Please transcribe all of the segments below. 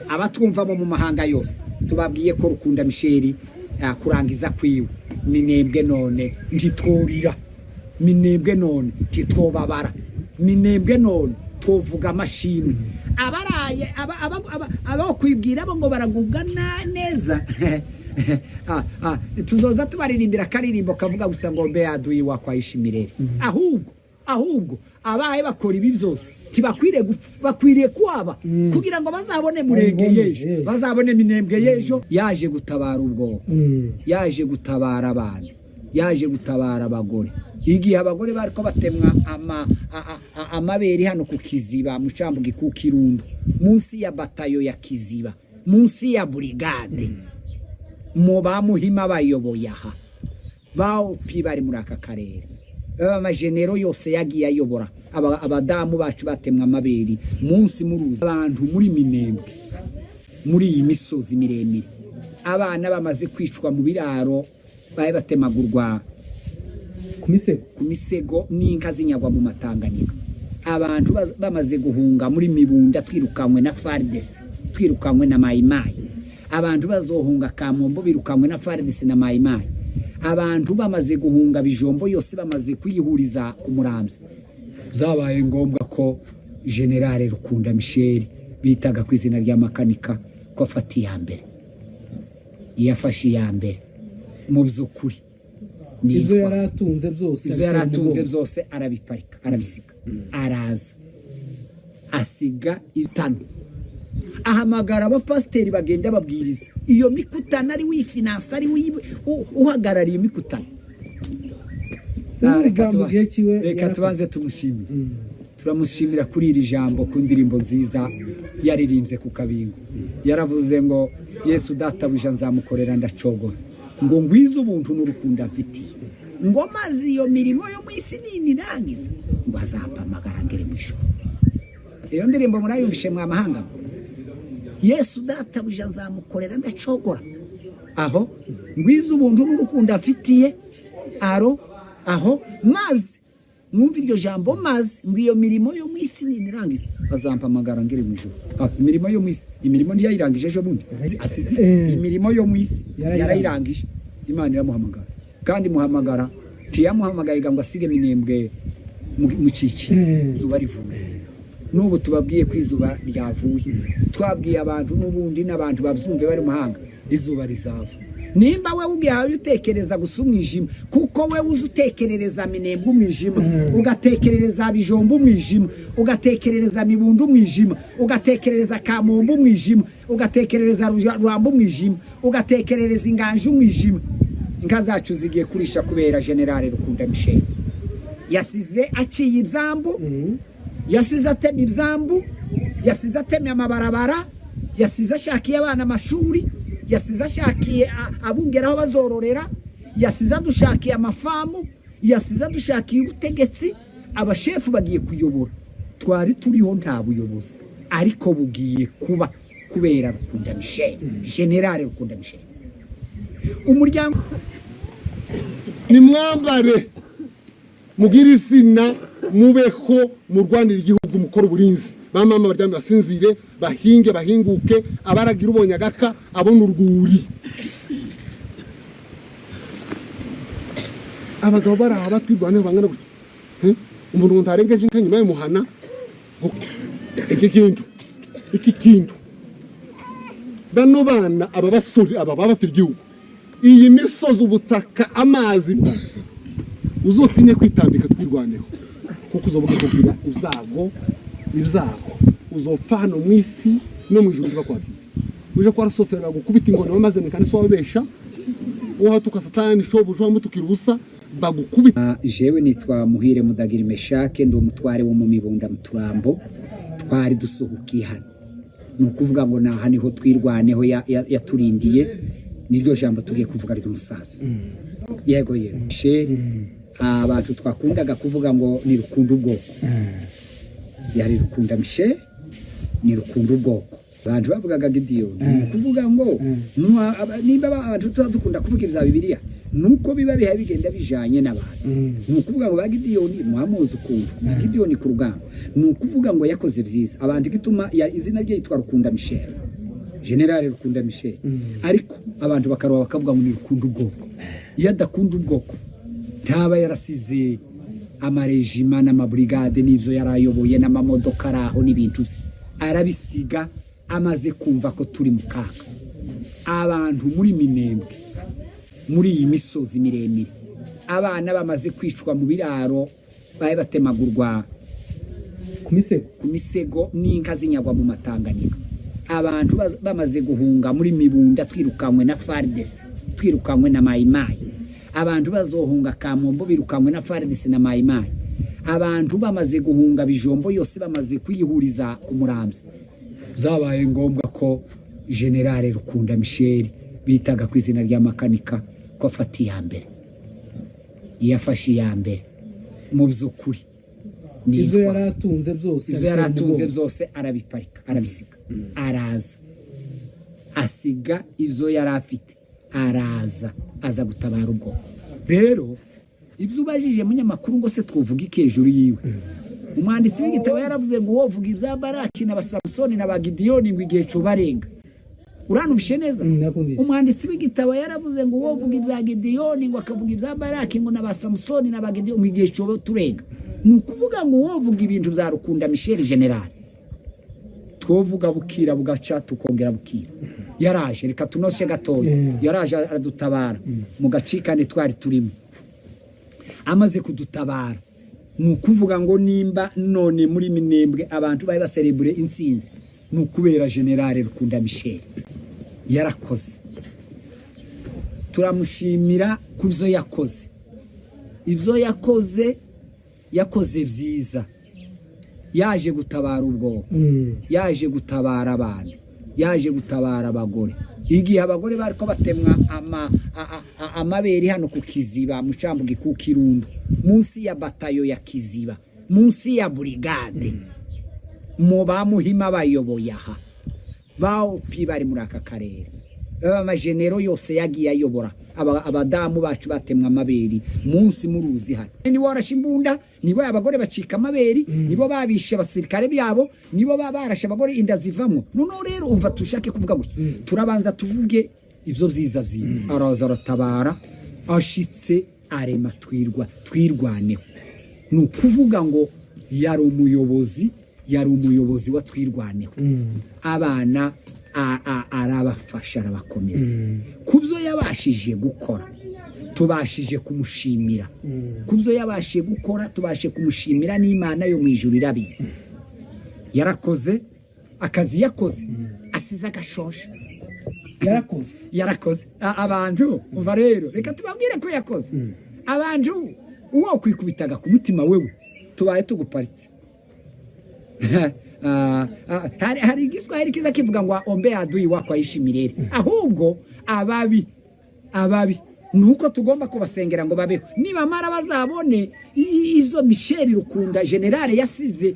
Abatwumva bo mu mahanga yose, tubabwiye ko Rukunda Michel kurangiza kwiwe Minembwe none ntitworira, Minembwe none ntitwobabara, Minembwe none tuvuga amashimwe. Abaraye abo kwibwira bo ngo baragubwa neza. Tuzoza tubaririmbira akaririmbo kavuga gusa ngo mbe adui wako aishi milele. Ahubwo abaye bakora ibi byose tibakwiriye gupfa, bakwiriye kuhaba kugira ngo bazabone Murenge Babibone, y'ejo, bazabone Minembwe y'ejo. Yaje gutabara ubwoko, yaje gutabara abantu, yaje gutabara abagore. Igihe abagore bariko batemwa amabere hano ku Kiziba, mu Cambugi, ku Kirundo, munsi ya batayo ya Kiziba, munsi ya burigade, mu bamuhima bayoboye aha, ba OP bari muri aka karere, baba amajenero yose yagiye ayobora, abadamu bacu batemwa amabere munsi muruzi. Abantu muri Minembwe, muri iyi misozi miremire, abana bamaze kwicwa mu biraro, babe batemagurwa ku misego, ku misego, n'inka zinyagwa mu Matanganika. Abantu bamaze guhunga muri Mibunda, twirukanywe na FARDC, twirukanywe na Mayimayi. Abantu bazohunga Kamombo, birukanywe na FARDC na Mayimayi. Abantu bamaze guhunga Bijombo yose, bamaze kwihuriza ku Muramvya, byabaye ngombwa ko Generale Rukunda Michel, bitaga ku izina rya Makanika, ko afata iya mbere. Yafashe iya mbere mu by'ukuri ni ibyo intwari. Yari atunze byose, Ibyo yari abitera atunze umugongo. byose arabiparika, arabisiga, araza asiga itanu, ahamagara abapasiteri bagenda babwiriza iyo mikutano, ari wifinansa, ari uhagarariye imikutano. Urumva Reka mu gihe kiwe reka yarakoze. Tubanze tumushimire. Turamushimira kuri iri jambo, ku ndirimbo nziza yaririmbye ku kabingo. Yaravuze ngo Yesu databuja nzamukorera ndacogora, ngo ngwize ubuntu n'urukundo amfitiye, ngo maze iyo mirimo yo mu isi ninirangiza, ngo azampamagara ngere mu ijuru. Iyo ndirimbo murayumvishe mwa mahanga? Yesu databuja nzamukorera ndacogora, aho ngwize ubuntu n'urukundo afitiye, aro aho maze mwumva iryo jambo, maze ngo iyo mirimo yo mu isi ninirangiza bazampamagara ngere mu ijuru. Imirimo yo mu isi, imirimo ntiyayirangije ejo bundi asize imirimo yo mu isi? Yarayirangije. Yarayirangije, Imana iramuhamagara. Kandi muhamagara, ntiyamuhamagaye ngo asige Minembwe mu cyiciro. Izuba rivuye. N'ubu tubabwiye ko izuba ryavuye. Twabwiye abantu n'ubundi, n'abantu babyumve bari mu mahanga, izuba rizava. Nimba we ugihaye utekereza gusa umwijima, kuko we uzi utekerereza Minembwe umwijima, ugatekerereza Bijombo umwijima, ugatekerereza Mibunda umwijima, ugatekerereza Kamombo umwijima, ugatekerereza Rurambo umwijima, ugatekerereza Inganje umwijima, inka zacu zigiye kurisha kubera Generale Rukunda Michel. Yasize aciye ibyambu, yasize atema ibyambu, yasize atemye amabarabara, yasize ashakiye abana amashuri, yasize ashakiye abungera aho bazororera, yasize adushakiye amafamu, yasize adushakiye ubutegetsi. Abashefu bagiye kuyobora. Twari turiho nta buyobozi, ariko bugiye kuba kubera Rukunda Michel, Generale Rukunda Michel. Umuryango Nimwambare, mugire izina, mubeho, murwanire igihugu, mukore uburinzi. Ba mama baryamye basinzire, bahinge bahinguke, abaragira ubonye agaka abona urwuri. Abagabo bari aha batwirwaneho bangana gutya. Umuntu ngo ntarengeje inka nyuma y'umuhana ngo iki kintu bano bana, aba basore, aba baba bafite igihugu, iyi misozi, ubutaka, amazi, uzotinye kwitambika Twirwaneho, kuko uzobuka kugira ibyago, ibyago uzopfa hano mu isi no mu ijuru ntibakwakira. Uje kwa rusoferi bagukubita inkoni wamaze mu kanisa, wabesha wahatuka Satani shobuja, wamutukira ubusa, bagukubita. Jewe nitwa Muhire Mudagira Meshake, ndi umutware wo mu Mibunda mu Turambo. Twari dusuhukiye hano, ni ukuvuga ngo naha niho Twirwaneho yaturindiye. Niryo jambo tugiye kuvuga ry'umusaza. Yego yego, Michel, abantu twakundaga kuvuga ngo ni Rukunda ubwoko, yari Rukunda Michel, ni Rukunda ubwoko. Abantu bavugaga Gidiyoni, ni ukuvuga ngo nimba abantu tuba dukunda kuvuga ibya Bibiliya, nuko biba bihaye bigenda bijanye n'abantu. Ni ukuvuga ngo ba Gidiyoni muhamuzi ukuntu Gidiyoni ku rugamba, ni ukuvuga ngo yakoze byiza abantu, igituma izina rye yitwa Rukunda Michel. Général Rukunda Michel, ariko abantu bakaroba bakavuga ngo ni Rukunda ubwoko. Iyo adakunda ubwoko, ntaba yarasize amarejima n'amaburigade n'ibyo yari ayoboye n'amamodoka ari aho n'ibintu bye, arabisiga amaze kumva ko turi mu kaga. Abantu muri Minembwe, muri iyi misozi miremire, abana bamaze kwicwa mu biraro, babe batemagurwa ku misego, ku misego, n'inka zinyagwa mu matanganika, abantu bamaze guhunga muri Mibunda, twirukanywe na FARDC, twirukanywe na Mayimayi, abantu bazohunga Kamombo birukanywe na FARDC na Mayimayi, abantu bamaze guhunga Bijombo yose, bamaze kwihuriza ku Muramvya, byabaye ngombwa ko Général Rukunda Michel, bitaga ku izina rya Makanika, ko afata iya mbere. Yafashe iya mbere mu by'ukuri ni ibyo intwari. Yari atunze byose Ibyo yari abitera atunze umugongo. byose arabiparika, arabisiga, araza, asiga ibyo yari afite, araza, aza gutabara ubwoko. Rero ibyo ubajije munyamakuru ngo se twovuga iki hejuru yiwe, umwanditsi w'igitabo yaravuze ngo wovuga ibya Baraki na Basamusoni na ba Gidiyoni ngo igihe cubarenga. Uranumvishe neza? Nakumvise. Umwanditsi w'igitabo yaravuze ngo wovuga ibya Gidiyoni, ngo akavuga ibya Baraki, ngo na ba Samusoni na ba Gidiyoni, ngo igihe cuba turenga. Ni ukuvuga ngo wovuga ibintu bya Rukunda Michel Général, twovuga bukira bugaca, tukongera bukira. Yaraje, reka tunoshe gatoya. Yaraje aradutabara mu gacikane twari turimo. Amaze kudutabara, ni ukuvuga ngo nimba none muri Minembwe abantu bari baserebure intsinzi, ni ukubera Général Rukunda Michel. Yarakoze, turamushimira ku byo yakoze. Ibyo yakoze, yakoze byiza, yaje gutabara ubwoko, yaje gutabara abantu, yaje gutabara abagore. Igihe abagore bariko batemwa amabere hano ku Kiziba, mu Cambugi, ku Kirundo, munsi ya batayo ya Kiziba, munsi ya burigade, mu bamuhima bayoboye aha, ba OP bari muri aka karere, amajenero yose yagiye ayobora, abadamu bacu batemwa amabere munsi muruzi hano. Nibo warashe imbunda, nibo abagore bacika amabere, nibo babishe abasirikare byabo, nibo barashe abagore inda zivamwo. Noneho rero umva, tushake kuvuga gutya, turabanza tuvuge ibyo byiza byiwe. Araza aratabara, ashitse arema twirwa Twirwaneho. Ni ukuvuga ngo yari umuyobozi, yari umuyobozi wa Twirwaneho. Abana arabafasha, arabakomeza. Ku byo yabashije gukora, tubashije kumushimira. Ku byo yabashije gukora, tubashije kumushimira, n'Imana yo mu ijuru irabizi. Yarakoze akazi, yakoze asize agashoshe. Yarakoze. Yarakoze. Abantu umva rero, reka tubabwire ko yakoze. Abantu uwo kwikubitaga ku mutima wewe, tubaye tuguparitse. Hari igiswahili kiza kivuga ngo "Ombea adui wako aishi milele." Ahubwo ababi, ababi nuko tugomba kubasengera ngo babeho, nibamara bazabone izo Michel Rukunda Général yasize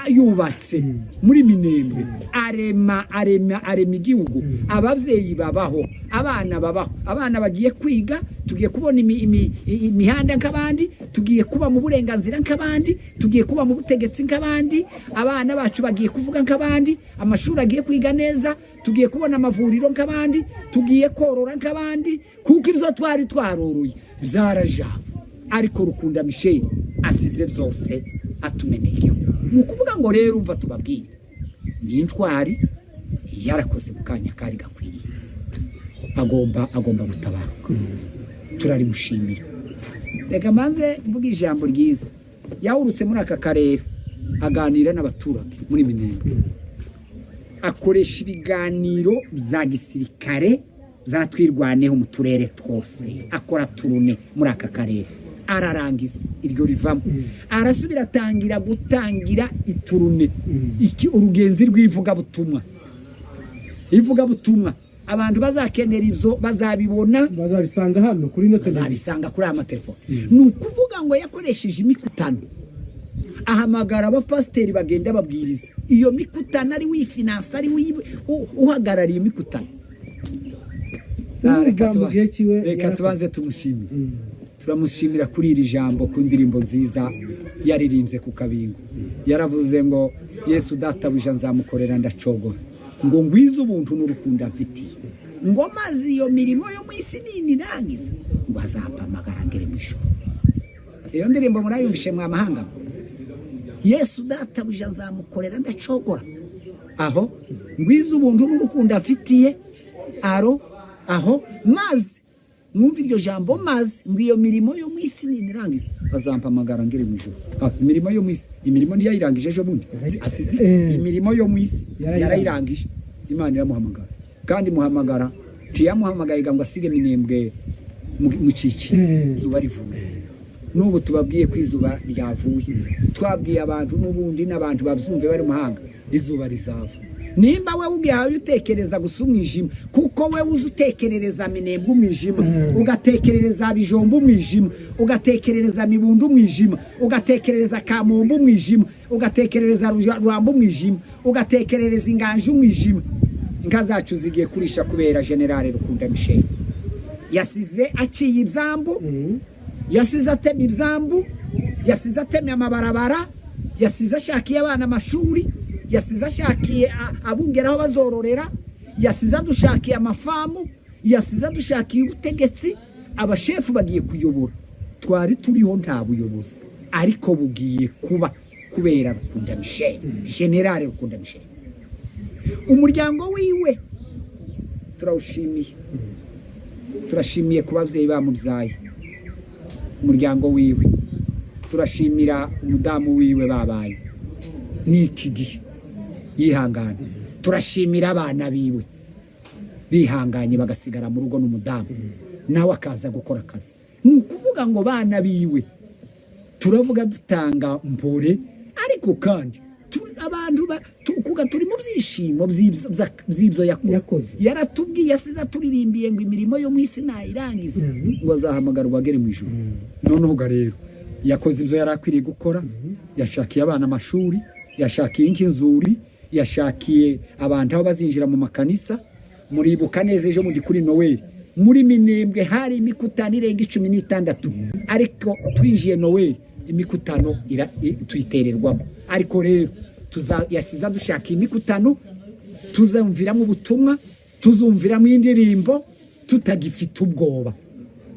yubatse muri Minembwe. Arema, arema, arema igihugu, ababyeyi babaho, abana babaho, abana bagiye kwiga, tugiye kubona imihanda nk'abandi, tugiye kuba mu burenganzira nk'abandi, tugiye kuba mu butegetsi nk'abandi, abana bacu bagiye kuvuga nk'abandi, amashuri agiye kwiga neza, tugiye kubona amavuriro nk'abandi, tugiye korora nk'abandi, kuko ibyo twari twaroroye byarajaba. Ariko Rukunda Michel asize byose, atumeneye igihugu. Ni ukuvuga ngo rero umva tubabwire, ni intwari, yarakoze mu kanya kari gakwiriye, agomba gutabaruka, turarimushimira. Reka mbanze mvuge ijambo ryiza. Yahurutse muri aka karere, aganira n'abaturage muri Minembwe, akoresha ibiganiro bya gisirikare bya Twirwaneho mu turere twose, akora tournée muri aka karere, ararangiza iryo rivamo, arasubira atangira gutangira i tournée, iki, urugenzi rw'ivugabutumwa. Ivugabutumwa, abantu bazakenera ibyo bazabibona. Bazabisanga hano kuri ino televiziyo. Bazabisanga kuri aya matelefone. Ni ukuvuga ngo yakoresheje imikutano, ahamagara abapasiteri bagenda babwiriza iyo mikutano, ari wifinansa, ari uhagarariye imikutano. Urumva Reka mu gihe kiwe reka yarakoze. Tubanze tumushimire. Turamushimira kuri iri jambo, ku ndirimbo nziza yaririmbye ku Kabingo. Yaravuze ngo "Yesu databuja nzamukorera ndacogora." Ngo ngwize ubuntu n'urukundo amfitiye, ngo maze iyo mirimo yo mu isi ninirangiza, ngo azampamagara ngere mu ijuru. Iyo ndirimbo murayumvishe mwa mahanga mwe? Yesu databuja nzamukorera ndacogora. Aho ngwize ubuntu n'urukundo afitiye aro aho, maze mwumve iryo jambo, maze ngo iyo mirimo yo mu isi ninirangiza azampamagara ngere mu ijuru. Ah, imirimo yo mu isi, imirimo ntiyayirangije ejo bundi asize imirimo yo mu isi. Yarayirangije. Yarayirangije, Imana iramuhamagara, kandi imuhamagara ntiyamuhamagaye ngo asige Minembwe mu ciciro izuba rivuye. N'ubu tubabwiye ko izuba ryavuye, twabwiye abantu n'ubundi n'abantu babyumve bari mu mahanga, izuba rizava. Nimba we ugihaye utekereza gusa umwijima, kuko we uzi utekerereza Minembwe umwijima, ugatekerereza Bijombo umwijima, ugatekerereza Mibunda umwijima, ugatekerereza Kamombo umwijima, ugatekerereza Rurambo umwijima, ugatekerereza Inganje umwijima, inka zacu zigiye kurisha kubera Général Rukunda Michel yasize aciye ibyambu, yasize atema ibyambu, yasize atemye amabarabara, yasize ashakiye abana amashuri, yasize ashakiye abungera aho bazororera, yasize adushakiye amafamu, yasize adushakiye ubutegetsi. Abashefu bagiye kuyobora. Twari turiho nta buyobozi, ariko bugiye kuba kubera Rukunda Michel, Général Rukunda Michel. Umuryango wiwe turawushimiye, turashimiye ku babyeyi bamubyaye, umuryango wiwe, turashimira umudamu wiwe babaye n'iki gihe yihangana, turashimira abana biwe bihanganye bagasigara mu rugo n'umudamu, nawe akaza gukora akazi. Ni ukuvuga ngo bana biwe turavuga dutanga mpore, ariko kandi abantu kuga turi mu byishimo by'ibyo yakoze. Yakoze. Yaratubwiye, yasize aturirimbiye ngo imirimo yo mu isi nayirangiza ngo azahamagarwa agere mu ijuru. Noneho ga rero yakoze ibyo yari akwiriye gukora: yashakiye abana amashuri, yashakiye inka inzuri, yashakiye abantu aho bazinjira mu makanisa. Muribuka neza ejo bundi kuri Noweli muri Minembwe hari imikutano irenga 16, ariko twinjiye Noweli imikutano tuyitererwamo. Ariko rero yasize dushaka imikutano tuzumviramo ubutumwa, tuzumviramo indirimbo, tutagifite ubwoba,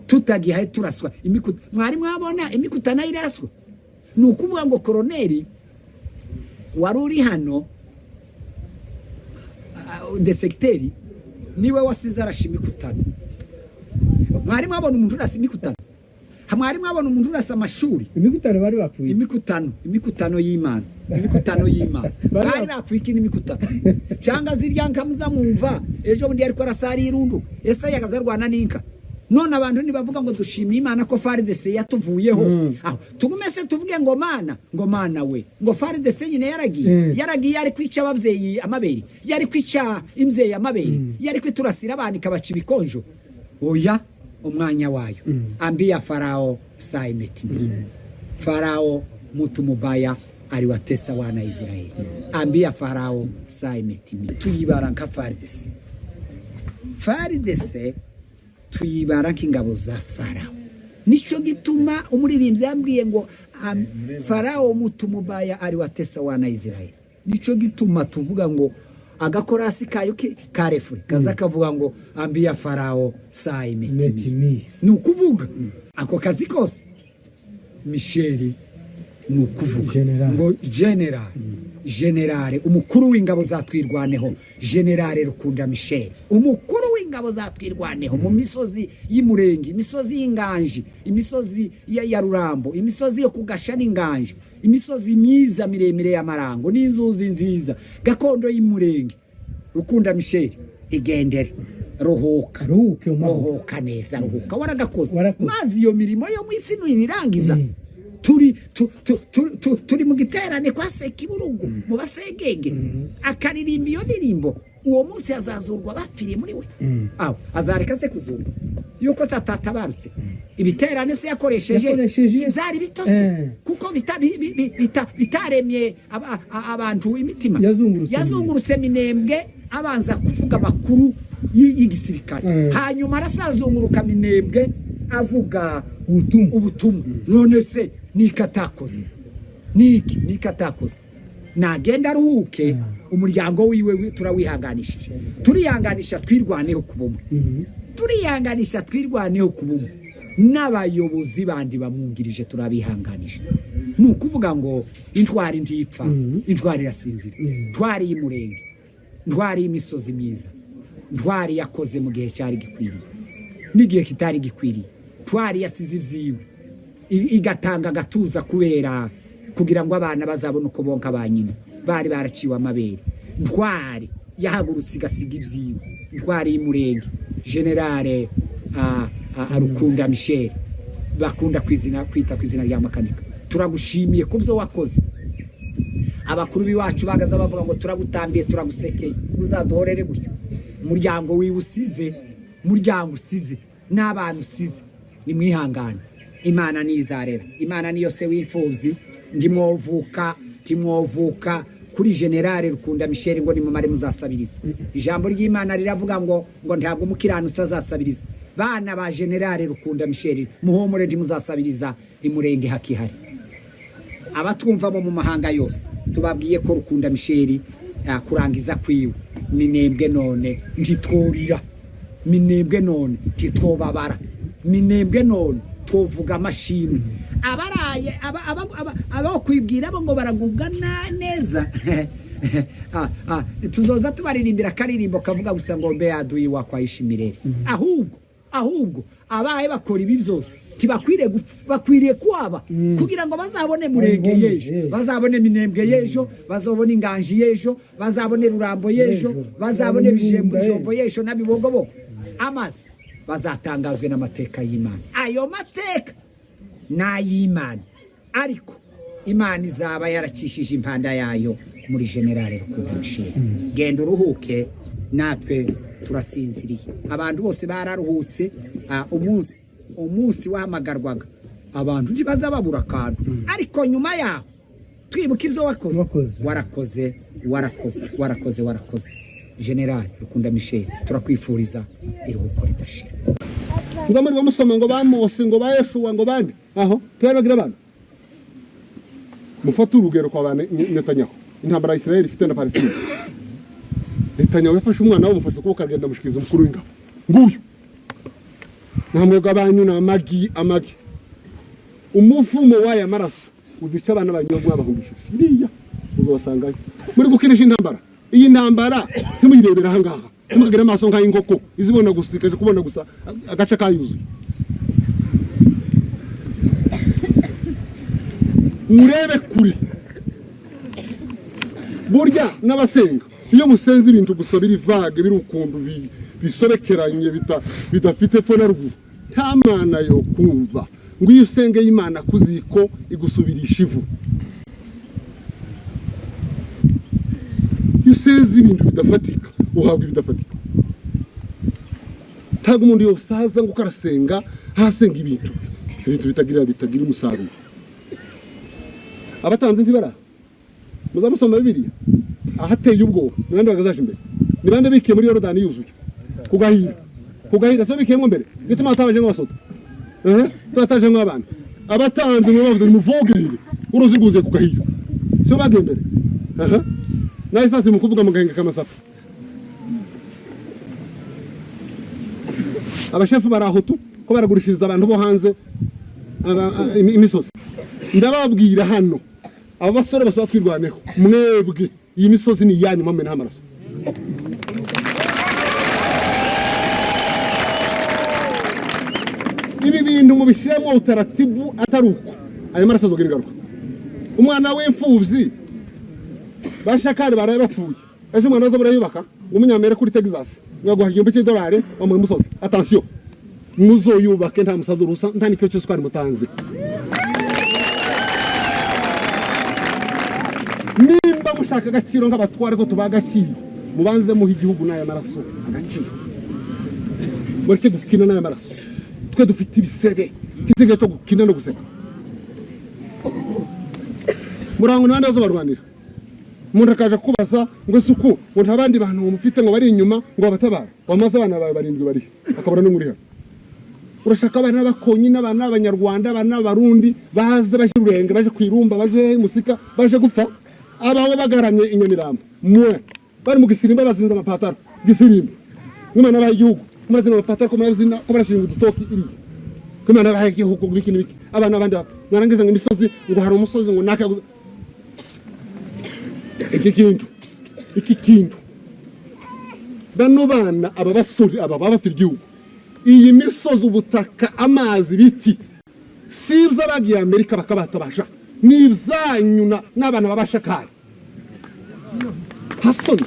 tutagihaye turaswa imikuta. Mwari mwabona imikutano iraswa? Ni ukuvuga ngo koroneri wari uri hano de secteur niwe wasize arasha imikutano. Mwari mwabona umuntu urasa imikutano? Mwari mwabona umuntu urasa amashuri? Imikutano bari bapfuye. Imikutano, imikutano y'Imana, imikutano y'Imana. Bari bari bapfuye iki n'imikutano cyangwa zirya nka muzamwumva ejo bundi ariko arasara irundu ese yagaze arwana n'inka. None abantu ntibavuga ngo dushimiye Imana ko FARDC yatuvuyeho? Aho tugume se tuvuge ngo Mana, ngo Mana we, ngo FARDC nyine yaragiye. Yaragiye ari kwica ababyeyi amabere, yari kwica imbyeyi amabere, yari kwiturasira abana ikabaca ibikonjo. Oya, umwanya wayo. Ambia Farao saa imetimia. Farao mutu mubaya aliwatesa wana Israeli. Ambia Farao saa imetimia. Tuyibara nka FARDC. FARDC tuyibara nk'ingabo za Farao. Nico gituma umuririmbyi yambwiye ngo Farao mutu mubaya aliwatesa wana Israeli. Nico gituma tuvuga ngo agakorasi kayo ka refrain kaza kavuga ngo ambia Farao saa imetimia. Imetimia. Ni ukuvuga ako kazi kose Michel, ni ukuvuga General. ngo général, général umukuru w'ingabo za Twirwaneho, Général Rukunda Michel, umukuru w'ingabo za Twirwaneho mu misozi y'Imurenge, imisozi y'Inganji, imisozi ya Rurambo, imisozi yo kugasha n'Inganji, imisozi myiza miremire y'Amarango n'inzuzi nziza, gakondo y'Imurenge. Rukunda Michel, igendere, ruhuka. Ruhuke mu mahoro. Ruhuka neza, ruhuka, waragakoze. Warakoze. Mazi iyo mirimo yo mu isi ntirangiza, turi turi mu giterane kwa Sekiburugu mu basegege, akaririmba iyo ndirimbo. Uwo munsi azazurwa bapfiriye muri we. Aho azareka se kuzurwa yuko se atatabarutse? Ibiterane se yakoresheje Yakoresheje. byari bito se? Kuko bitaremye abantu imitima. Yazungurutse. Yazungurutse Minembwe abanza kuvuga amakuru y'igisirikare, hanyuma arasazunguruka Minembwe avuga ubutumwa. Ubutumwa. None se niki atakoze? Niki atakoze? Nagenda aruhuke. Umuryango wiwe turawihanganishije, turihanganisha Twirwaneho ku bumwe, turihanganisha Twirwaneho ku bumwe n'abayobozi bandi bamwungirije, turabihanganisha. Ni ukuvuga ngo intwari ntipfa, intwari irasinzira. Ntwari y'Umurenge, ntwari y'imisozi myiza, ntwari yakoze mu gihe cyari gikwiriye n'igihe kitari gikwiriye, ntwari yasize ibyiwe igatanga agatuza kubera kugira ngo abana bazabone uko bonka ba nyina bari baraciwe amabere, ntwari yahagurutse igasiga ibyiwe, ntwari y'Umurenge, général Rukunda Michel bakunda kwizina kwita ku izina rya Makanika, turagushimiye ku byo wakoze. Abakuru b'iwacu bagaza bavuga ngo turagutambiye, turagusekeye, uzaduhorere gutyo. Umuryango wiwe usize, umuryango usize n'abana usize, nimwihangane. Imana nizarera, Imana niyo se w'imfubyi. Ndimwovuka, ntimwovuka kuri général Rukunda Michel ngo nimumare muzasabiriza. Ijambo ry'Imana riravuga ngo ntabwo umukiranutsi azasabiriza. Bana ba général Rukunda Michel, muhumure, ntimuzasabiriza. Imurenge hakihari. Abatwumva bo mu mahanga yose, tubabwiye ko Rukunda Michel kurangiza kwiwe, Minembwe none ntitworira, Minembwe none ntitwobabara, Minembwe none twovuga amashimwe. Abaraye abo kwibwira bo ngo baragubwa neza. Tuzoza tubaririmbira akaririmbo kavuga gusa ngo mbe adui wako aishi milele. Ahubwo abaye bakora ibi byose tibakwiriye gupfa, bakwiriye kuhaba kugira ngo bazabone Murenge Babibone, y'ejo, bazabone Minembwe y'ejo, bazabone Inganji y'ejo, bazabone Rurambo y'ejo, Y'ejo. bazabone Bazabone Bijembo Ibumba Bijombo y'ejo n'Abibogobogo, amaze bazatangazwe n'amateka y'Imana. Ayo mateka ni ay'Imana, ariko Imana izaba yaracishije impanda yayo muri général Rukunda Michel. Genda uruhuke, natwe turasinziriye. Abantu bose bararuhutse. Umunsi wahamagarwaga abantu ntibaza babura akantu, ariko nyuma yaho twibuka ibyo wakoze. Wakoze. Warakoze, warakoze, warakoze, warakoze. Général Rukunda Michel, turakwifuriza iruhuko ridashira. Muza muri bamusoma ngo ba Mose, ngo ba Yeshuwa, ngo bande aho tubari bagira abana. Mufate urugero kwa ba Netanyahu, intambara ya Israel ifite na Palestine. Netanyahu yafashe umwana we, amufashe ukuboko, agenda amushikiriza umukuru w'ingabo. Nguyu namwe abanyu ni amagi, amagi. Umuvumo w'aya maraso uzica abana banyu mwabahungishije iriya, uzobasangayo muri gukinisha intambara. Iyi ntambara ntimuyirebera aha ngaha, ntimukagire amaso nk'ay'inkoko izibona gusa, ikaje kubona gusa agace kayuzuye. Murebe kure. Burya n'abasenga, iyo musenze ibintu gusa biri vague, biri ukuntu bisobekeranye, bidafite epfo na ruguru, nta mana yo kumva. Ngo iyo usengeye Imana ku ziko, igusubirisha ivu. Iyo usenze ibintu bidafatika, uhabwa ibidafatika. Ntabwo umuntu yose aza ngo uko arasenga, ahasenga ibintu bitagira umusaruro. Abatanze ntibara muzamusoma Bibiliya ahateye ubwoba. Ni bande bagazaje imbere? Ni bande bikiye muri Yorodani yuzuye kugahira kugahira? So bikiyemo mbere, gituma batabaje nk'abasoda, eh bataje nk'abana. Abatanze ngo bavuze muvogere uruzi rwuzuye kugahira, so bagiye mbere. Aha nawe sasa mu kuvuga mugahinga kamasaka. Abashefu barahutu ko baragurishiriza abantu bo hanze imisozi. Ndababwira hano, abo basore basaba Twirwaneho, mwebwe iyi misozi ni iyanyu, mwamenaho amaraso. Ibi bintu mubishyiremo utaratibu, atari uko ayo maraso azogira ingaruka. Umwana w'imfubyi bashakari baraye bapfuye, ejo umwana aza burayubaka ngo umunyamerika kuri Texas mwaguha $1000 wamuha umusozi. Attention, muzoyubake nta musazi urusa, nta n'ikiro cy'isukari mutanze. Nimba mushaka agaciro nk'abatware ko tubaha agaciro, mubanze muha igihugu n'aya maraso agaciro. Mureke gukina n'aya maraso. Twe dufite ibisebe kisigaye cyo gukina no guseka. Murango n'abandi bazobarwanira. Umuntu akaje kubaza ngo ese uku ngo nta bandi bantu mufite ngo bari inyuma ngo babatabara, wamaze abana bawe barindwi barihe, akabura n'umwe uri hano. Urashaka abana b'abakonyi n'abana b'abanyarwanda, abana b'abarundi baze baje Rurenge, baje kwirumba, baje Musika, baje gupfa. Abawe bagaramye i Nyamirambo, mwe bari mu gisirimba bazinze amapataro gisirimba. Imana yabahaye igihugu, murazinga amapataro ko murazina ko barashinga udutoki iriya, ko Imana yabahaye igihugu ngo iki n'ibiki. Abana abandi bapfa, mwarangiza ngo imisozi, ngo hari umusozi ngo naka. Iki kintu, iki kintu, bano bana, aba basore, aba baba bafite igihugu, iyi misozi, ubutaka, amazi, ibiti, si iby'abagiye Amerika bakabatabasha, ni ibyanyu n'abana b'abashakari hasoni.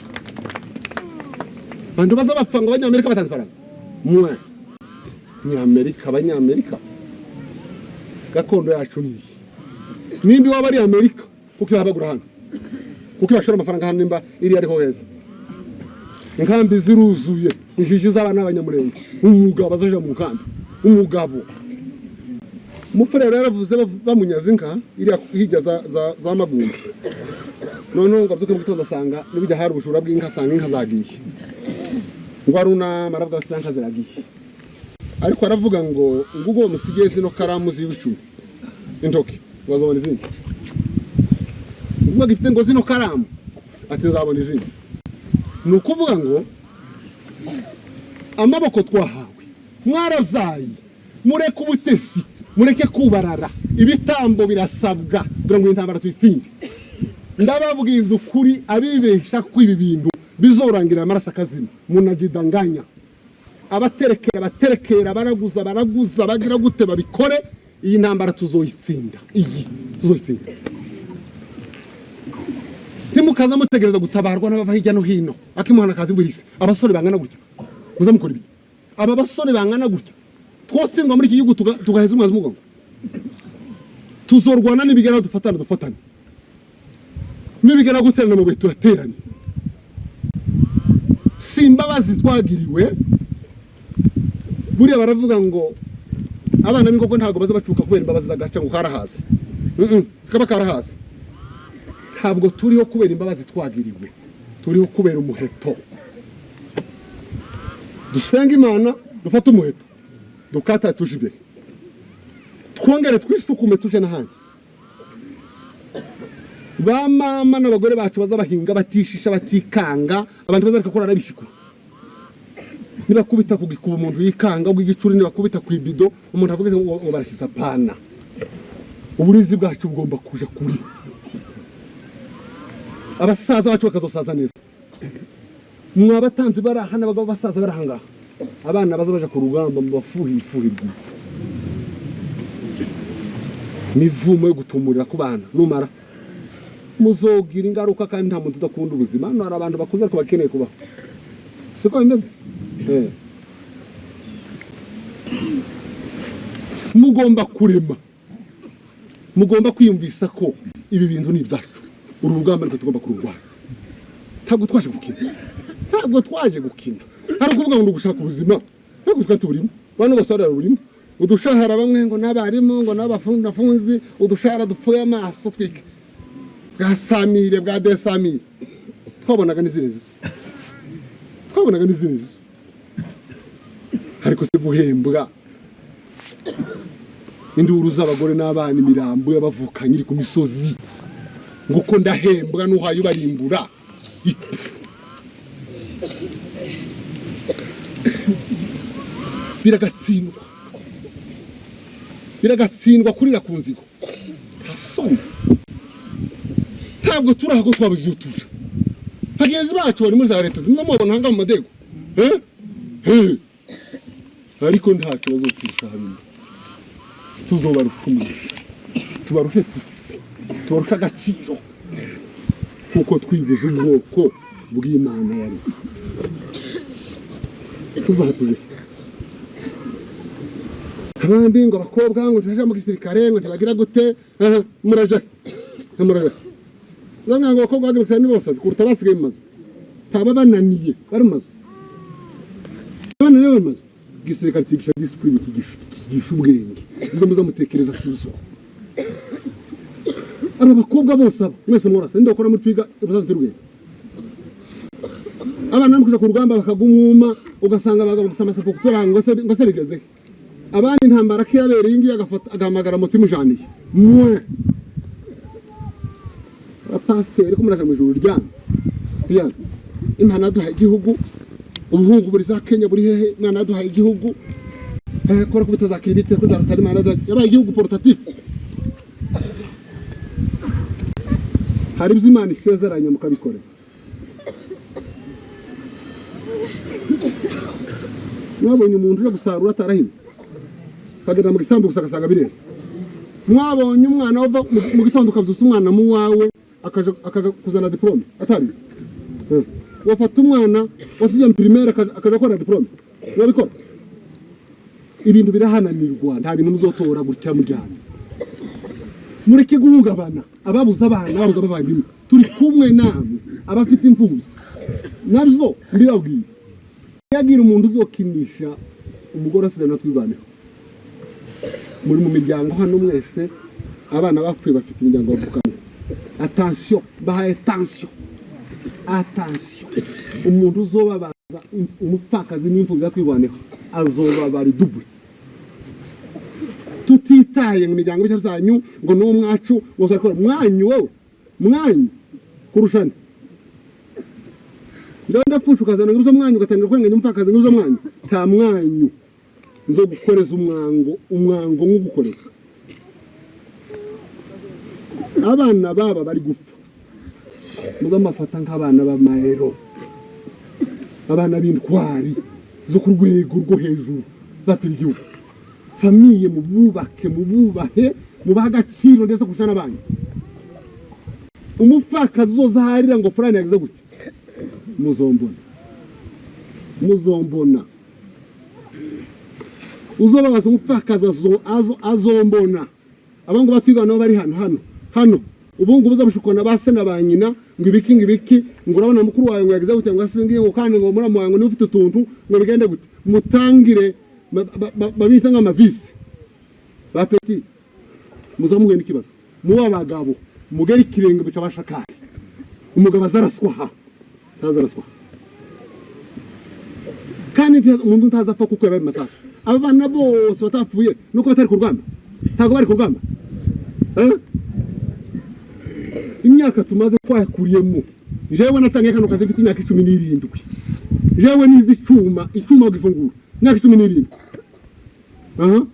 Bantu baza bapfa ngo abanyamerika batanze ifaranga, mwe nyamerika, abanyamerika, gakondo yacu ni iyi. Nimba iwaba ari Amerika, kuko ihabagura hano, kuko ibashora amafaranga hano, nimba iri ariho heza, inkambi ziruzuye, injiji z'abana b'abanyamurenge. Umugabo azaja mu nkambi, umugabo umufurero yaravuze bamunyaze inka iriya hirya za Magunda. Noneho ngo abyuke mu gitondo asanga nibijya hari ubujura bw'inka, asanga inka zagiye. Ngo arunama aravuga ati: "Inka ziragiye." Ariko aravuga ngo ubwo musigiye zino karamu z'ibicumi intoki, ngo azabona izindi. Ubwo agifite ngo zino karamu, ati: "Nzabona izindi." Ni ukuvuga ngo amaboko twahawe, mwarabyaye, mureke ubutesi, mureke kubarara. Ibitambo birasabwa kugira ngo iyi ntambara tuyitsinde. Ndababwiza ukuri, abibesha ko ibi bintu bizorangira amaraso akazima, munajidanganya. Abaterekera baterekera, baraguza baraguza, bagira gute babikore, iyi ntambara tuzoyitsinda, iyi tuzoyitsinda. Ntimukaza mutegereza gutabarwa n'abava hirya no hino. Akimuhana kazi imvura. Abasore bangana gutya muza mukora ibi, aba basore bangana gutya, twotsindwa muri iki gihugu tugaheza umwanzi umugongo. Tuzorwana nibigera dufatane, dufatane nibigera guterana amabuye tuyaterane. Si imbabazi twagiriwe. Buriya baravuga ngo abana b'inkoko ntabwo baza bacuka kubera imbabazi z'agaca, ngo karahaze. Kaba karahaze. Ntabwo turiho kubera imbabazi twagiriwe, turiho kubera umuheto. Dusenga Imana, dufate umuheto, dukata tuje imbere, twongere twisukume tuje n'ahandi. Ba mama n'abagore bacu baza bahinga batishisha, batikanga. Abantu bazareka kurara bishikura. Nibakubita ku gikuba umuntu yikanga ubw'igicuri, nibakubita ku ibido umuntu avuga ngo barashize pana. Uburinzi bwacu bugomba kuja kuri abasaza bacu, bakazosaza neza. Mwabatanzi bari aha n'abagabo basaza bari aha ngaha, abana baza baja ku rugamba mu bafuhi ifuhi rwiza, mivumo yo gutumurira ku bana. Numara muzogira ingaruka, kandi nta muntu udakunda ubuzima. Hano hari abantu bakuze ariko bakeneye kubaho, siko bimeze? Mugomba kurema, mugomba kwiyumvisa ko ibi bintu ni ibyacu. Uru rugamba niko tugomba kururwana. Ntabwo twaje gukina, ntabwo twaje gukina. Hari ukuvuga ngo ni ugushaka ubuzima, ntabwo twari tuburimo. Bano bose barurimo udushahara, bamwe ngo n'abarimu, ngo n'abafunzi, udushahara dupfuye amaso twike bwa samire, bwa desamire. Twabonaga n'izindi zo, twabonaga n'izindi zo. Ariko se guhembwa induru z'abagore n'abana, imirambo y'abavukanye iri ku misozi, ngo uko ndahembwa n'uhaye ubarimbura. Biragatsindwa, biragatsindwa kurira ku nzigo, nta soni. Ntabwo turi aho ko twabuze iyo tuja. Bagenzi bacu bari muri za leta mubona hanga mu madego. Eh? Eh. Ariko nta kibazo turusha habimwe, tuzobarusha umugisha, tubarushe sikisi, tubarushe agaciro, kuko twibuze ubwoko bw'Imana yari tuva aha tuje. Abandi ngo abakobwa ngo ntibaja mu gisirikare, ngo ntibagira gute. Aha, muraja he? Muraja zamwe ngo abakobwa bagiye mu gisirikare ni bosazi kuruta abasigaye mu mazu. Ntaba bananiye bari mu mazu, bananiye bari mu mazu. Igisirikare cyigisha discipline, kigisha ubwenge. Muza muzamutekereza si byo. Aba bakobwa bose, aba mwese mworasa ninde bakora muri twiga ubusaza ubwenge. Abana bari kuja ku rugamba bakagumuma, ugasanga abagabo gusa amasako kutora ngo se bigeze he? Abandi intambara kiyabereye iyi ngiyi, agafata agahamagara moto imujaniye mwe. Abapasiteri ko muraja mu ijuru ryanyu. Ryanyu. Imana yaduhaye igihugu, ubuhungu buri za Kenya buri hehe, Imana yaduhaye igihugu. Kora kubita za kiribite ko za rutari, Imana yaduhaye yabaye igihugu portatif. Hari ibyo Imana isezeranya mukabikorera. Mwabonye umuntu uje gusarura atarahinze, akagenda mu gisambu gusa agasanga bireze. Mwabonye umwana wava mu gitondo ukabyusa umwana mu wawe akaja kuzana diplome atarize. Wafata umwana wasize primaire akaja gukora diplome, wabikora. Ibintu birahananirwa, nta bintu muzotora gutya muryamye. Mureke guhungabana, ababuze abana babuze abavandimwe, turi kumwe namwe. Abafite imfubyi nabyo mbibabwiye, yagira umuntu uzokinisha umugore asize na twirwaneho. Muri mu miryango hano mwese abana bapfuye bafite imiryango bavukamo. Attention, bahaye attention, attention. Umuntu uzobabaza umupfakazi n'imfubyi twirwaneho azobabara double. Tutitaye mu miryango bishya byanyu ngo ni umwacu ngo turakora mwanyu, wowe mwanyu kurushana. Njyewe ndapfusha ukazana ngo mwanyu, ugatangira kurenganya umupfakazi ngo mwanyu. Nta mwanyu nzo gukoreza umwango, umwango nk'ugukoreza. Abana baba bari gupfa muzamafata nk'abana b'amayero, abana b'intwari zo ku rwego rwo hejuru zapfira igihugu. Famille mububake, mububahe, mubahe agaciro ndetse kurusha n'abandi. Umupfakazi uzoza aharira ngo fulani yagize gutya, muzombona, muzombona. Uzobabaza umupfakazi azombona. Abangu batwigana nabo bari hano hano hano ubu ngubu uzabushukwa na ba se na ba nyina ngo ibiki ngo ibiki, ngo urabona mukuru wawe ngo yagize gutya, ngo asingiye, ngo kandi ngo muramu wawe ngo niba ufite utuntu ngo bigende gute. Mutangire babise nk'amavisi ba peti, muzamuhuye n'ikibazo. Muba abagabo mugere ikirenge bica abashakari. Umugabo azaraswa ha, ntazaraswa kandi umuntu ntazapfa kuko yabaye mu masasu. Aba bana bose batapfuye nuko batari ku rugamba, ntabwo bari ku rugamba. Imyaka tumaze twakuriyemo, jewe natangiye kano kazi mfite imyaka 17. Jewe nize icyuma, icyuma gifungura imyaka 17. Aha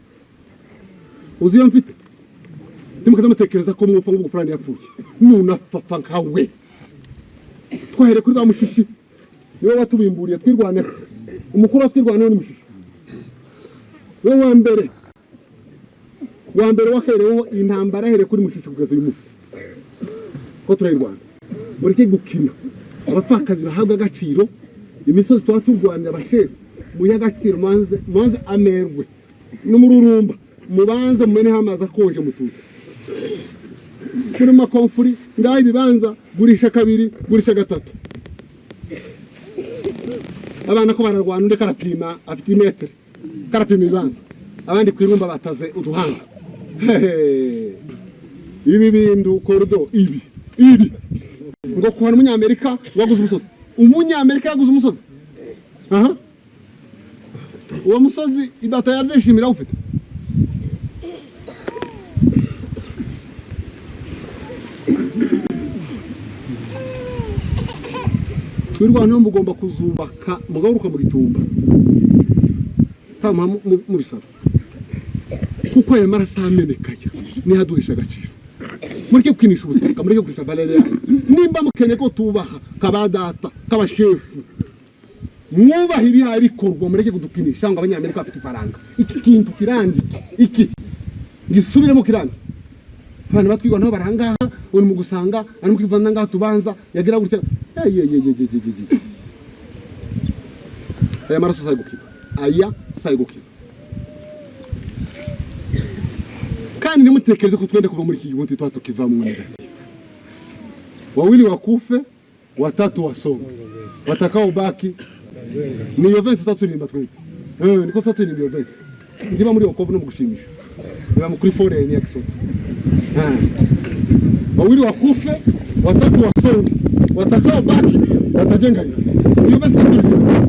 uzi iyo mfite, ntimukaze mutekereza ko mwupfa ngo fulani yapfuye, nunapfa nkawe. Twahereye kuri ba Mushishi, niwe watubimburiye twirwaneho. Umukuru wa twirwaneho ni Mushishi, we wa mbere, wa mbere wahereweho intambara yahereye kuri Mushishi kugeza uyu munsi ko turayirwana. Mureke gukina, abapfakazi bahabwa agaciro. Imisozi tuba turwanira, abashefu muhe agaciro, mubanze mubanze amerwe n'umururumba, mubanze mumeneho amazi akonje mutuze muri makomfuri. Ngaho ibibanza gurisha kabiri, gurisha gatatu. Abana ko bararwana, undi karapima, afite imetero karapima ibibanza, abandi ku irumba bataze uduhanga. Hehe. Ibi bintu korudo ibi ibi ngo kuhana umunyamerika waguze umusozi, umunyamerika yaguze umusozi. Aha uwo musozi ibata yabyishimira ufite. Twirwaneho mugomba kuzubaka mugaruka mu gitumba nta mubisaba, kuko ayo maraso amenekaya niho aduhesha agaciro. Mureke gukinisha ubutaka, mureke gukinisha valeur yanyu. Nimba mukeneye ko tubaha kaba data k'abashefu, mwubaha ibihaye bikorwa. Mureke kudukinisha ngo abanyamerika bafite ifaranga. Iki kintu kirandike, iki gisubiremo kirandike. Abantu batwigwa nabo barangaha uri mu gusanga ari mu kwivana ngaha tubanza yagira gutya. Eyeyeyeyeyeye, aya maraso sayi gukina, aya sayi gukina. Kandi ntimutekereze ko twende kuva muri iki gihugu tuba tukivamo negative. Wawili wakufe, watatu wasonge, watakao baki ni iyo verse tuturirimba twebwe. Niko tuturirimba iyo verse, ndiba muri wokovu no mu gushimisha, biba kuri foreign ya Kisoto. Wawili wakufe, watatu wasonge, watakao baki watajenga nchi. Iyo verse tuturirimba.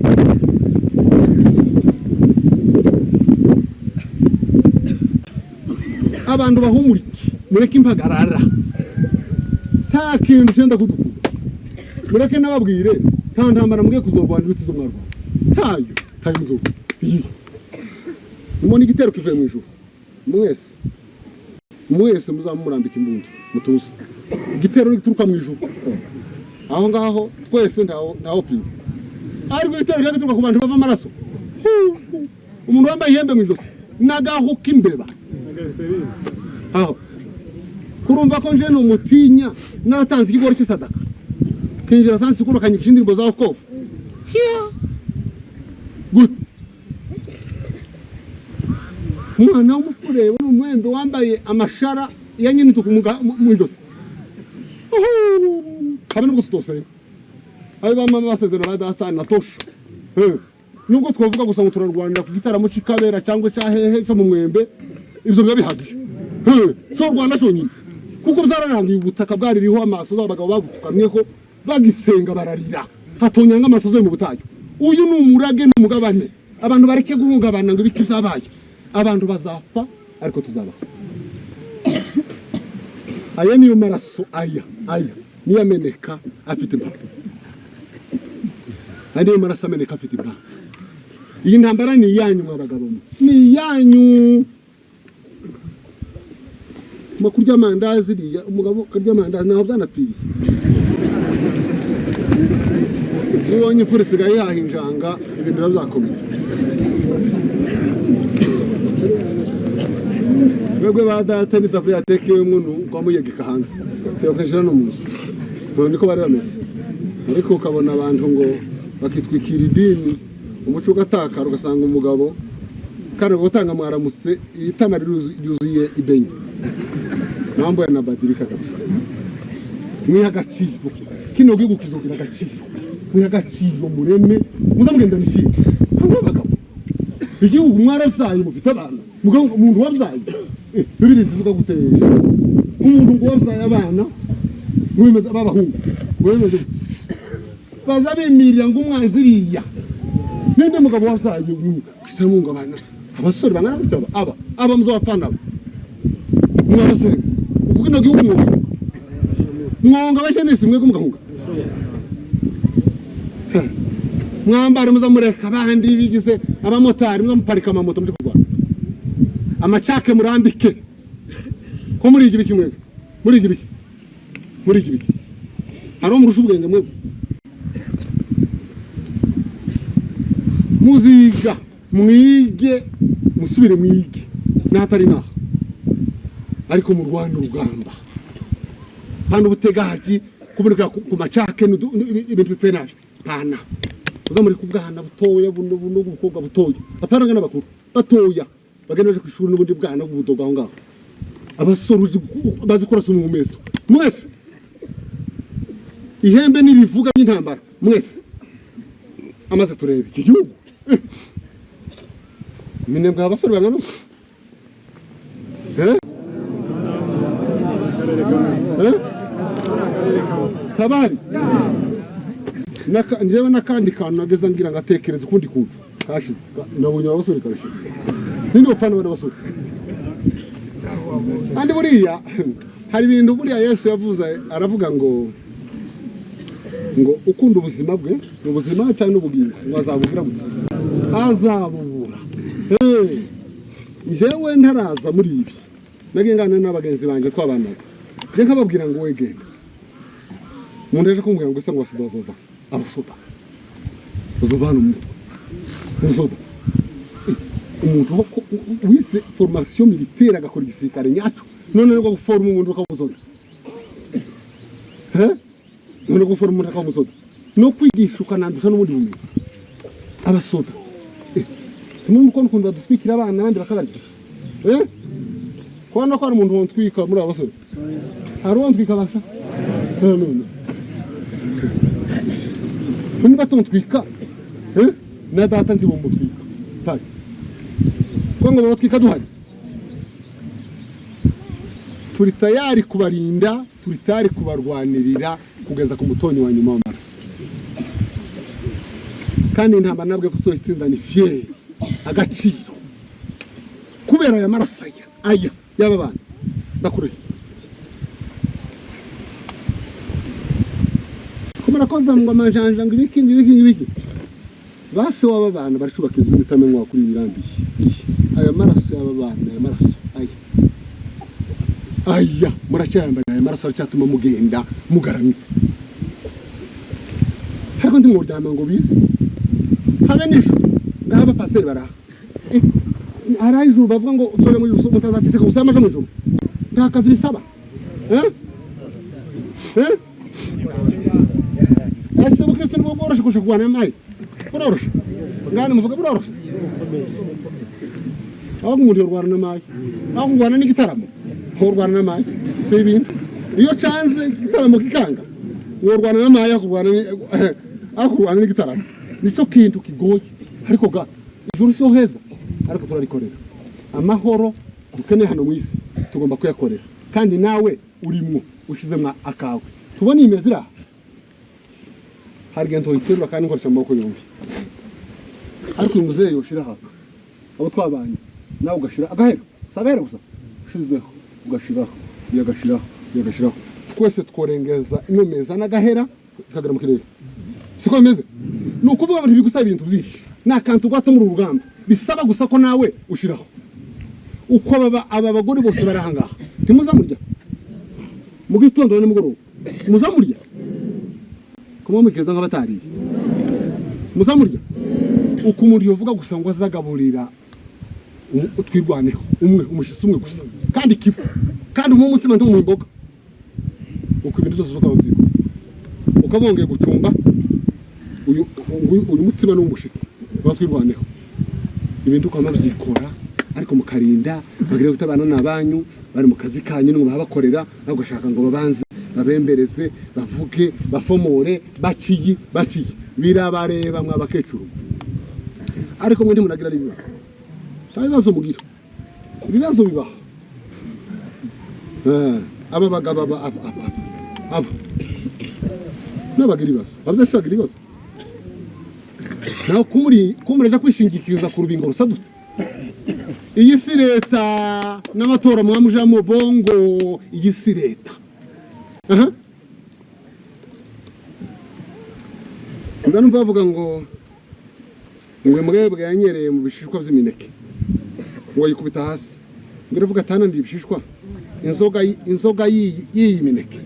Abantu bahumurike, mureke impagarara. Nta kintu cyenda kudukura. Mureke nababwire, nta ntambara mugiye kuzorwana uretse izo mwarwana. Ntayo, ntayo muzorwana. Iyi. Mubona igitero kivuye mu ijuru. Mwese. Mwese muzamurambika imbunda mutuze. Igitero gituruka mu ijuru. Aho ngaho twese ntawo pinga. Ariko igitero gituruka ku bantu bava amaraso. Umuntu wambaye ihembe mu ijosi n'agahu k'imbeba. Aho. Kurumva ko nje numutinya naratanze ikigori cy'isadaka. Kinjira sansi kuro kanyigisha indirimbo za okofu. Gute. Umwana w'umufurebo n'umwembe wambaye amashara ya nyine mu ijosi. Habe nubwo tutosenga. Abe ba mama basezerana ba data na tosha. Nubwo twavuga gusa ngo turarwanira ku gitaramo cy'ikabera cyangwa cya hehe cyo mu mwembe, ibyo biba bihagije. Cyo Rwanda cyonyine. Kuko byararangiye ubutaka bwaririho amaso z'abagabo bagupfukamyeho bagisenga bararira. Hatonyanga amaso zo mu butayu. Uyu ni umurage n'umugabane. Abantu bareke guhungabana ngo ibiki byabaye. Abantu bazapfa ariko tuzabaho. Aya niyo maraso aya niyo ameneka afite impamvu. Aya niyo maraso ameneka afite impamvu. Iyi ntambara ni iyanyu mwa bagabo mwe. Ni iyanyu. Mwa kurya amandazi iriya umugabo akarya amandazi ntaho byanapfiriye. Iyo ubonye imfura isigaye yaha injanga ibintu biba byakomeye. Mwebwe ba data n'isafuriya yatekeyemo kwamuyegeka hanze bakinjira no mu nzu. Niko bari bameze. Ariko ukabona abantu ngo bakitwikira idini umuco ugatakara ugasanga umugabo kandi gutanga mwaramutse itama ryuzuye ibenye. Mambo yanabadilika kabisa. Mwiha agaciro. Kino gihugu kizogira agaciro. Mwiha agaciro mureme muzamugenda nishimye. Hamwe abagabo. Igihugu mwarabyaye mufite abana. Mugabo umuntu wabyaye. Bibiri zivuga gutesha. Umuntu ngo wabyaye abana mwemeza abahungu. Mwemeza. Baza bimirira ngo umwanzi iriya. Ninde mugabo wabyaye uyu kisamunga abana. Abasore bangana gutya aba muzabafana aba. Mwabasore. Uko kino gihugu mwonga. Mwonga bashenesi mwego mugahunga. Mwambare muzamureka abandi bigize abamotari muzamuparika amamoto muje kurwana. Amacake murambike. Ko muri iki biki mwego? Muri iki biki? Muri iki biki? Haro murusha ubwenge mwego. Muziga mwige musubire mwige n'ahatari naho. Ariko mu Rwanda urugamba. Hano ubutegaji kuboneka ku macake ibintu bipfuye nabi. Pana. Uzamuri kubwana butoya buno buno bukobwa butoya. Apana ngana bakuru batoya bagenda baje kwishuri n'ubundi bwana bw'ubudogo aho ngaho. Abasore bazi kurasa umumeso. Mwese. Ihembe nirivuga y'intambara mwese. Amaze turebe iki gihugu. Minembwe abasore bangana uko. Tabari. Njewe nakandi kantu nageza ngira ngatekereza ukundi kuntu kashize nabonye abasore karashize. Ninde bapfana bana basore. Kandi buriya hari ibintu buriya Yesu yavuze aravuga ngo ukunda ubuzima bwe ubuzima cyangwa ubugingo ngo azabugira gute azabubura. Njewe ntaraza muri ibi nagengana n'abagenzi banje twabanaga je nkababwira ngo wegenda umuntu aje kumbwira ngo ngo asoda azova abasoda azova hano mu mutwe umusoda umuntu wize formation militaire agakora igisirikare nyaco none ngo guforma umuntu akamusoda none guforma umuntu akamusoda no kwigisha ukanandusha n'ubundi bumenyi abasoda tumwe mukono kuntu badutwikira abana abandi bakabarya Kubona ko hari umuntu wontwika muri aba basore hari uwontwika basha none niba tontwika na data ntibomutwika pari ko ngo batwika duhari turi tayari kubarinda turi tayari kubarwanirira kugeza ku mutonyi wa nyuma w'amaraso kandi intambara nabwe ko tuzitsinda ni fier agaciro kubera aya maraso aya y'aba bana bakuruye. Turakoza ngo amajanja, ngo ibiki, ngo ibiki, ngo ibiki. Base w'aba bana baracubaka inzu y'ibitamenwa kuri iyi mirambi. Aya maraso y'aba bana, aya maraso aya aya muracyayambaye, aya maraso aracyatuma mugenda mugaramye, ariko ntimworyama ngo bize habe nijoro. Ngaho abapasiteri baraha. Hari aho ijuru bavuga ngo uzobe mu ijuru mutazaceceka gusa amaje mu ijuru, nta kazi bisaba. Eh? Eh? Ese ubukristo nibwo bworoshe kurusha kurwana n'amayi? Buroroshe ngani muvuga, buroroshe aho umuntu yorwana n'amayi, aho kurwana n'igitaramo, horwana n'amayi si ibintu. Iyo canze igitaramo kikanga, worwana n'amayi aho kurwana n'igitaramo. Nico kintu kigoye, ariko ga ijuru siho heza, ariko turarikorera. Amahoro dukeneye hano mu isi tugomba kuyakorera, kandi nawe urimwo ushizemwo akawe. Tubona iyi meza iri aha, hari igihe ntoyiterura kandi nkoresha amaboko yombi, ariko uyu muzehe yoshira aha, abo twabanye, nawe ugashira agahera, si agahera gusa ushizeho, ugashiraho, yagashiraho, yagashiraho, twese tworengeza ino meza n'agahera ikagera mu kirere. Siko bimeze? Ni ukuvuga ngo ntibigusaba ibintu byinshi, ni akantu gato muri uru rugamba, bisaba gusa ko nawe ushiraho. Uko aba bagore bose bari aha ngaha, ntimuzamurya mu gitondo na nimugoroba? Muzamurya kuma mukeza nk'abatariye, muzamurya. Uko umuntu yovuga gusa ngo azagaburira Twirwaneho umwe, umushyitsi umwe gusa, kandi kiba kandi umwe umutsima ntumuha imboga, uko ibintu byose ukaba byikora, ukaba wongeye gucumba uyu mutsima ni umushyitsi wa Twirwaneho, ibintu ukaba byikora, ariko mukarinda bagira gutabana n'abanyu bari mu kazi kanyu nimwe babakorera, bagashaka ngo babanze babembereze, bavuge, bafomore, baciyi baciyi, birabareba mwa bakecuru. Ariko mwe ntimunagira n'ibibazo, nta bibazo mugira, ibibazo bibaho. Aba bagabo aba n'abagira ibibazo, abavyeyi bagira ibibazo naho kumuri kumuri aja kwishingikiriza ku rubingo rusadutse. Iyi si leta n'amatora mwamujamo bongo, iyi si leta. Aha nza numva bavuga ngo imbwebwe yanyereye mu bishishwa by'imineke, ngo yikubita hasi, ngo iravuga atanandiye ibishishwa, inzoga y'iyi mineke.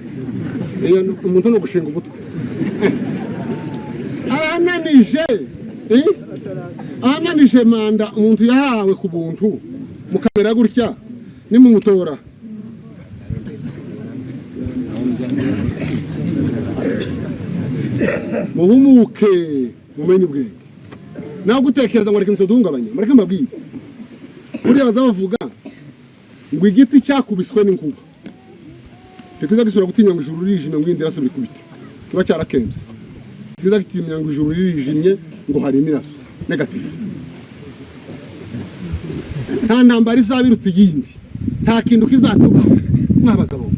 Iyo umuntu no gushinga umutwe arananije, eh? Arananije manda umuntu yahawe ku buntu, mukamera gutya nimumutora. Muhumuke, mumenye ubwenge, nawe gutekereza ngo reka nsoduhungabanye, mureke mbabwire. Buriya baza bavuga ngo igiti cyakubiswe n'inkuba ntikiza gisubira gutinya ngo ijuru ririjimye, ngo iyindi irasubira ikubite, kiba cyarakembye. Kiza gitinya ngo ijuru ririjimye, ngo hari imiraso negative. Nta ntambara izaba iruta iyindi, nta kintu kizatubaho mwabagabo.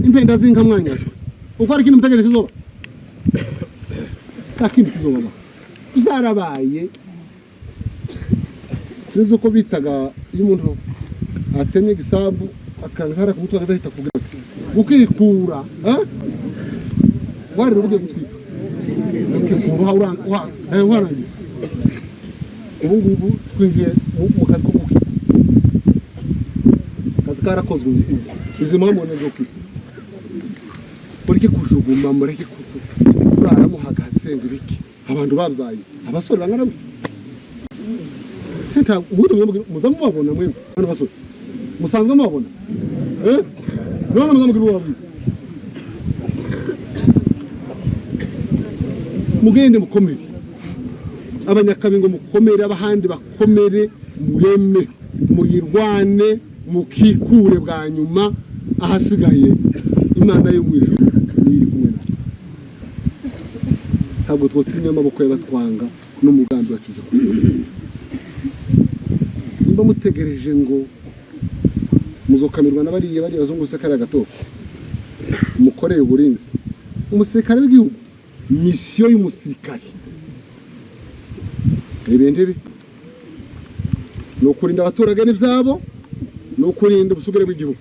Impenda z'inka mwanyazwe, uko hari ikindi mutegereje kizoba? Nta kindi kizobabaho, zarabaye. Sinzi uko bitaga iyo umuntu atemye igisambu akankara ku mutwe akadahita kugira gukikura, eh? Warira ubugiye gutwika ukikura urangiza. Ubu ngubu twinjiye mu kazi ko gukika, akazi karakozwe ubu. Izi mpamvu ni zo kwika. Mureke kujuguma, mureke kurara muhagaze ngo ibiki. Abantu babyaye abasore bangana gutya, ubundi mwebwe muza mubabona, mwebwe bano basore musanzwe mubabona, eh? None muza mugira ubabwira, mugende mukomere, abanyakabingo mukomere, abahandi bakomere, mureme, muyirwane, mukikure bwa nyuma. Ahasigaye Imana yo mu ijuru niyo iri kumwe natwe. Ntabwo twotinya amaboko y'abatwanga n'umugambi wacuze kuri. Nimba mutegereje ngo muzokamirwa na bariya bazungu se, kariya gatoko mukoreye uburinzi umusirikare w'igihugu, misiyo y'umusirikare ibintu ibi ni ukurinda abaturage n'ibyabo, ni ukurinda ubusugire bw'igihugu.